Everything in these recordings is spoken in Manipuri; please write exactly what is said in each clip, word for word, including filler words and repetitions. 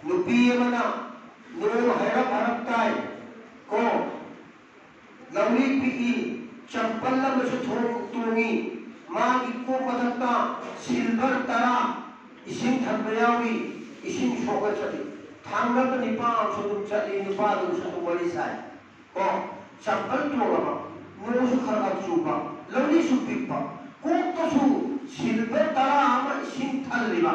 ꯅꯨꯄꯤ ꯑꯃꯅ ꯅꯣꯡ ꯍꯥꯏꯔꯞ ꯍꯥꯏꯔꯞ ꯇꯥꯏ ꯀꯣ, ꯂꯧꯔꯤ ꯄꯤꯛꯏ, ꯆꯝꯄꯜ ꯑꯃꯁꯨ ꯊꯣꯡ ꯇꯣꯡꯉꯤ, ꯃꯥꯒꯤ ꯀꯣꯛ ꯃꯊꯛꯇ ꯁꯤꯜꯚꯔ ꯇꯔꯥ ꯏꯁꯤꯡ ꯊꯟꯕ ꯌꯥꯎꯔꯤ, ꯏꯁꯤꯡ ꯁꯣꯛꯑ ꯆꯠꯂꯤ꯫ ꯊꯥꯡꯒꯠꯄ ꯅꯤꯄꯥ ꯑꯃꯁꯨ ꯑꯗꯨꯝ ꯆꯠꯂꯤ, ꯅꯨꯄꯥꯗꯨꯁꯨ ꯑꯗꯨꯝ ꯋꯥꯔꯤ ꯁꯥꯏ ꯀꯣ꯫ ꯆꯝꯄꯜ ꯇꯣꯡꯉꯕ, ꯅꯣꯡꯁꯨ ꯈꯔ ꯈꯔ ꯆꯨꯕ, ꯂꯧꯔꯤꯁꯨ ꯄꯤꯛꯄ, ꯀꯣꯛꯇꯁꯨ ꯁꯤꯜꯚꯔ ꯇꯔꯥ ꯑꯃ ꯏꯁꯤꯡ ꯊꯜꯂꯤꯕ꯫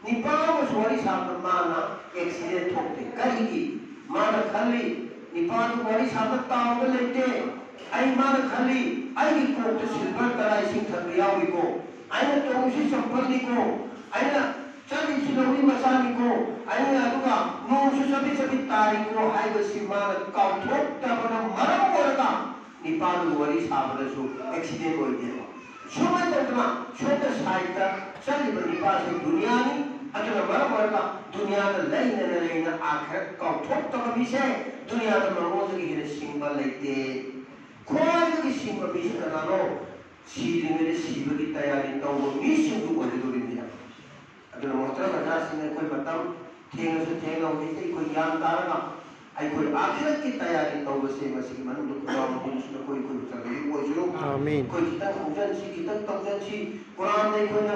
ꯅꯤꯄꯥ ꯑꯃꯁꯨ ꯋꯥꯔꯤ ꯁꯥꯕꯗ ꯃꯥꯅ ꯑꯦꯛꯁꯤꯗꯦꯟ ꯊꯣꯛꯇꯦ꯫ ꯀꯔꯤꯒꯤ? ꯃꯥꯅ ꯈꯜꯂꯤ, ꯅꯤꯄꯥꯗꯨ ꯋꯥꯔꯤ ꯁꯥꯕꯗ ꯇꯥꯎꯕ ꯂꯩꯇꯦ꯫ ꯑꯩ, ꯃꯥꯅ ꯈꯜꯂꯤ, ꯑꯩꯒꯤ ꯀꯣꯛꯇ ꯁꯤꯜꯚꯔ ꯇꯔꯥ ꯏꯁꯤꯡ ꯊꯟꯕ ꯌꯥꯎꯔꯤꯀꯣ, ꯑꯩꯅ ꯇꯣꯡꯉꯤꯁꯤ ꯆꯝꯄꯜꯅꯤꯀꯣ, ꯑꯩꯅ ꯆꯠꯂꯤꯁꯤ ꯂꯧꯔꯤ ꯃꯆꯥꯅꯤꯀꯣ, ꯑꯩꯅ ꯑꯗꯨꯒ ꯅꯣꯡꯁꯨ ꯆꯕꯤꯠ ꯆꯕꯤꯠ ꯇꯥꯔꯤꯀꯣ ꯍꯥꯏꯕꯁꯤ ꯃꯥꯅ ꯀꯥꯎꯊꯣꯛꯇꯕꯅ ꯃꯔꯝ ꯑꯣꯏꯔꯒ ꯅꯤꯄꯥꯗꯨꯒ ꯋꯥꯔꯤ ꯁꯥꯕꯗꯁꯨ ꯑꯦꯛꯁꯤꯗꯦꯟ ꯑꯣꯏꯗꯦꯕ꯫ ꯁꯨꯃꯥꯏꯅ ꯇꯧꯗꯅ ꯁꯣꯝꯗ ꯁꯥꯏꯠꯇ ꯆꯠꯂꯤꯕ ꯅꯤꯄꯥꯁꯤ ꯗꯨꯅꯤꯌꯥꯅꯤ꯫ ꯑꯗꯨꯅ ꯃꯔꯝ ꯑꯣꯏꯔꯒ ꯗꯨꯅꯤꯌꯥꯗ ꯂꯩꯅ ꯂꯩꯅ ꯑꯥꯈꯤꯔꯠ ꯀꯥꯎꯊꯣꯛꯇꯕ ꯃꯤꯁꯦ ꯗꯨꯅꯤꯌꯥꯗ ꯃꯉꯣꯟꯗꯒꯤ ꯍꯦꯟꯅ ꯁꯤꯡꯕ ꯂꯩꯇꯦ꯫ ꯈ꯭ꯋꯥꯏꯗꯒꯤ ꯁꯤꯡꯕ ꯃꯤꯁꯤ ꯀꯅꯥꯅꯣ? ꯁꯤꯗ꯭ꯔꯤꯉꯩꯗ ꯁꯤꯕꯒꯤ ꯇꯌꯥꯔꯤ ꯇꯧꯕ ꯃꯤꯁꯤꯡꯗꯨ ꯑꯣꯏꯒꯗꯧꯔꯤꯕꯅꯤ꯫ ꯑꯗꯨꯅ ꯃꯣꯍꯇꯔꯝ ꯍꯖꯥꯠꯁꯤꯡ, ꯑꯩꯈꯣꯏ ꯃꯇꯝ ꯊꯦꯡꯂꯁꯨ ꯊꯦꯡꯅ ꯍꯧꯖꯤꯛꯇꯤ ꯑꯩꯈꯣꯏ ꯒ꯭ꯌꯥꯟ ꯇꯥꯔꯒ ꯑꯩꯈꯣꯏ ꯑꯥꯈꯤꯔꯠꯀꯤ ꯇꯌꯥꯔꯤ ꯇꯧꯕꯁꯦ ꯃꯁꯤꯒꯤ ꯃꯅꯨꯡꯗ ꯈꯨꯗꯥꯡ ꯄꯨꯟꯁꯤꯗ ꯑꯩꯈꯣꯏ ꯑꯩꯈꯣꯏ ꯆꯪꯕꯒꯤ ꯑꯣꯏꯁꯅꯨ꯫ ꯑꯥꯃꯤꯟ꯫ ꯑꯩꯈꯣꯏ ꯈꯤꯇꯪ ꯍꯧꯖꯟꯁꯤ, ꯈꯤꯇꯪ ꯇꯧꯖꯟꯁꯤ, ꯀꯨꯔꯥꯟꯗ ꯑꯩꯈꯣꯏꯅ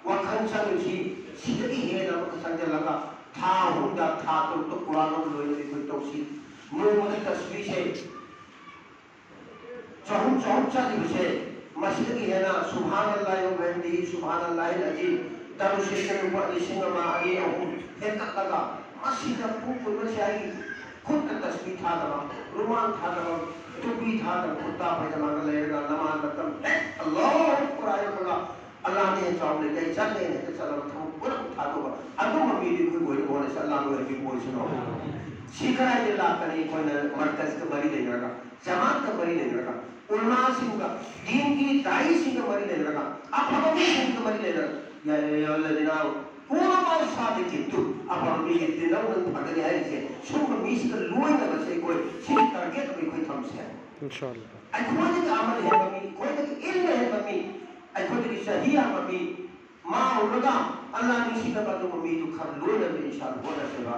ꯋꯥꯈꯜ ꯆꯪꯉꯤꯁꯤ ꯁꯤꯗꯒꯤ ꯍꯦꯟꯅ ꯑꯃꯨꯛꯀ ꯆꯪꯁꯤꯜꯂꯒ ꯊꯥ ꯑꯍꯨꯝꯗ, ꯊꯥ ꯇꯔꯨꯛꯇ ꯀꯨꯔꯥꯟ ꯑꯃ ꯂꯣꯏꯅ ꯑꯩꯈꯣꯏ ꯇꯧꯁꯤ꯫ ꯅꯣꯡꯃꯗ ꯇꯁꯕꯤꯁꯦ ꯆꯍꯨꯝ ꯆꯍꯨꯝ ꯆꯠꯂꯤꯕꯁꯦ ꯃꯁꯤꯗꯒꯤ ꯍꯦꯟꯅ ꯁꯨꯕꯍꯥꯅꯜꯂꯥꯍꯤ ꯋꯕꯤꯍꯝꯗꯤꯍꯤ, ꯁꯨꯕꯍꯥꯅꯜꯂꯥꯍꯤꯜ ꯑꯖꯤꯝ, ꯇꯔꯨꯛꯁꯦ ꯂꯨꯄꯥ ꯂꯤꯁꯤꯡ ꯑꯃ, ꯑꯅꯤ, ꯑꯍꯨꯝ ꯍꯦꯟꯒꯠꯂꯒ ꯃꯁꯤꯗ ꯄꯨꯡ ꯀꯨꯟꯃꯔꯤꯁꯦ ꯑꯩꯒꯤ ꯈꯨꯠꯇ ꯇꯁꯕꯤ ꯊꯥꯗꯕ, ꯔꯨꯃꯥꯟ ꯊꯥꯗꯕ, ꯇꯨꯄꯤ ꯊꯥꯗꯕ, ꯀꯨꯔꯇꯥ ꯄꯥꯏꯖꯃꯥꯒ ꯂꯩꯔꯒ ꯅꯃꯥꯖ ꯃꯇꯝ ꯍꯦꯛ ꯑꯜꯂꯥꯍꯨ ꯑꯛꯕꯔ ꯍꯥꯏꯔꯛꯄꯒ ꯑꯜꯂꯥꯍꯗꯤ ꯍꯦꯟꯅ ꯆꯥꯎꯕ ꯂꯩꯇꯦ, ꯑꯩ ꯆꯠꯂꯦꯅ ꯍꯦꯛꯇ ꯆꯠꯂꯒ ꯊꯕꯛ ꯄꯨꯝꯅꯃꯛ ꯊꯥꯗꯣꯛꯑꯒ ꯑꯗꯨꯝꯕ ꯃꯤꯗꯤ ꯑꯩꯈꯣꯏ ꯑꯣꯏꯅꯕ ꯍꯣꯠꯅꯁꯤ, ꯑꯜꯂꯥꯍꯅ ꯑꯣꯏꯍꯟꯕꯤꯕ ꯑꯣꯏꯁꯅꯨ꯫ ꯁꯤ ꯀꯗꯥꯏꯗ ꯂꯥꯛꯀꯅꯤ? ꯑꯩꯈꯣꯏꯅ ꯃꯔꯀꯖꯀ ꯃꯔꯤ ꯂꯩꯅꯔꯒ, ꯖꯃꯥꯠꯀ ꯃꯔꯤ ꯂꯩꯅꯔꯒ, ꯎꯂꯃꯥꯁꯤꯡꯒ, ꯗꯤꯟꯒꯤ ꯗꯥꯏꯁꯤꯡꯒ ꯃꯔꯤ ꯂꯩꯅꯔꯒ, ꯑꯐꯕ ꯃꯤꯁꯤꯡꯒ ꯃꯔꯤ ꯂꯩꯅꯔꯒ, ꯌꯥ ꯑꯌꯨꯍꯜꯂꯖꯤꯅ ꯀꯨꯅꯨ ꯃꯥ ꯁꯥꯗꯤꯀꯤꯟ, ꯑꯐꯕ ꯃꯤꯒ ꯇꯤꯟꯅꯧ, ꯅꯪ ꯐꯒꯅꯤ ꯍꯥꯏꯔꯤꯁꯦ꯫ ꯁꯨꯝꯕ ꯃꯤꯁꯤꯒ ꯂꯣꯏꯅꯕꯁꯦ ꯑꯩꯈꯣꯏ ꯁꯤꯒꯤ ꯇꯥꯔꯒꯦꯠ ꯑꯃ ꯑꯩꯈꯣꯏ ꯊꯝꯁꯦ꯫ ꯏꯟꯁꯥ ꯑꯜꯂꯥ꯫ ꯑꯩꯈꯣꯏꯗꯒꯤ ꯑꯃꯜ ꯍꯦꯟꯕ ꯃꯤ, ꯑꯩꯈꯣꯏꯗꯒꯤ ꯏꯜꯝ ꯍꯦꯟꯕ ꯃꯤ, ꯑꯩꯈꯣꯏꯗꯒꯤ ꯆꯍꯤ ꯌꯥꯝꯕ ꯃꯤ, ꯃꯥ ꯎꯔꯒ ꯑꯜꯂꯥꯍ ꯅꯤꯡꯁꯤꯡꯅꯕ ꯑꯗꯨꯒꯨꯝꯕ ꯃꯤꯗꯨ ꯈꯔ ꯂꯣꯏꯅꯕ ꯏꯟꯁꯥ ꯑꯜꯂꯥꯍ ꯍꯣꯠꯅꯁꯦꯕ꯫